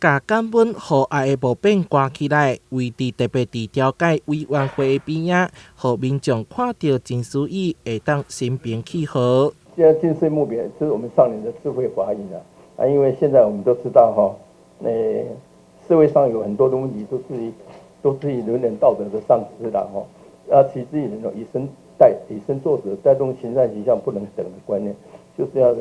共感恩予愛的木匾掛起來，位置特別佇調解委員會的邊仔，予民眾看著靜思語會當心平氣和。現在靜思木匾是我們上聯的智慧華語啦，啊，因為現在我們都知道哈，社會上有很多的問題都是以倫理道德的喪失啦，吼，啊，其實人以身作則，帶動行善形象不能等的觀念，就是要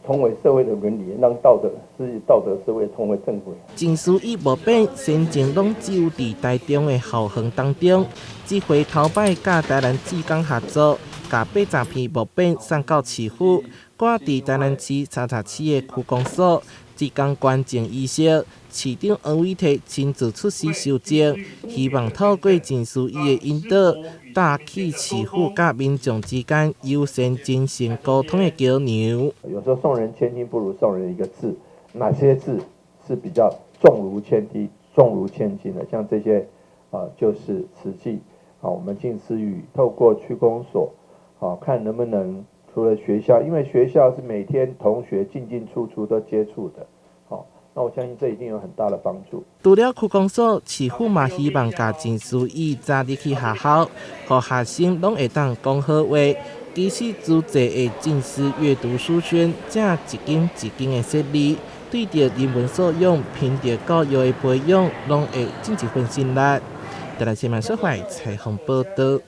重回社會的倫理，讓道德是道德社會重回正軌。靜思語木匾先前攏只有佇台中的校園當中，這回頭擺佮台南志工合作，共80片木匾送到市府，掛佇台南市三峽區的區公所。志工捐贈儀式，市長黃偉哲親自出席受贈，希望透過靜思語的引導，搭起市府佮民眾之間友善真誠溝通的橋梁。有時候送人千金不如送人一個字，哪些字是比較重如千滴、重如千金的？像這些啊，就是慈濟啊，我們靜思語透過區公所，啊，看能不能除了學校，因為學校是每天同學進進出出都接觸的，好，那我相信這一定有很大的幫助。除了區公所，市府嘛希望共靜思語早入去學校，予學生攏會當講好話。其實資助的靜思閱讀書軒，正一間一間的設立，對著人文素養、品德教育的培養，攏會盡一份心力。台南新聞社會採訪報道。